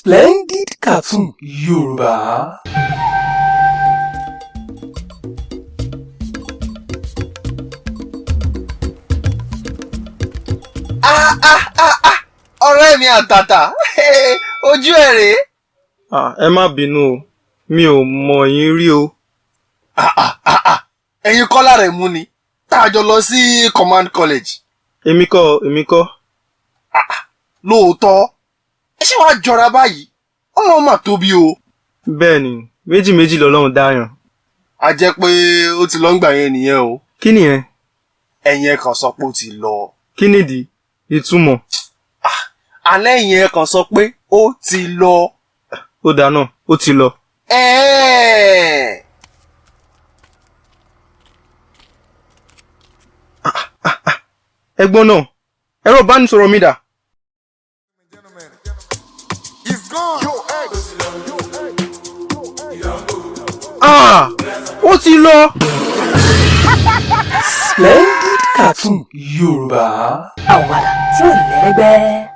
Splendid Cartoon Yorùbá. Ah, ah, ah, ah, ọ̀rẹ́ mi àtàtà, ojú ẹ̀ rèé. Ah, ẹ má bínú o, mi ò mọ̀ yín rí o. Ah, ah, ah, ah, ẹ̀yin kọ́lá rẹ̀ mú ni tá a jọ lọ sí command college. Èmi kọ́, èmi kọ́. Lóòótọ́ ẹ ṣé wàá jọra báyìí, ọmọ mà tóbi o. Bẹ́ẹ̀ ni, méjì méjì lọ́lọ́run dáyàn. A jẹ́ pé ó ti lọ ń gbà yẹn nìyẹn o. Kí nìyẹn? Ẹ̀yin ẹ̀ kàn sọ pé ó ti lọ. Kí nìdí? Ìtumọ̀? Alẹ́ ẹ̀yin ẹ̀ kàn sọ pé ó ti lọ. Ó dáná, ó ti lọ. Ẹ̀ẹ́. Ẹ̀gbọ́n náà, ẹ̀rọ ìbánisọ̀rọ̀ mi dà? He's gone. Yo, ex. Ah! Ó ti lọ. Splendid Cartoon Yorùbá. Àwàdà tí ò lẹ́lẹ́gbẹ́.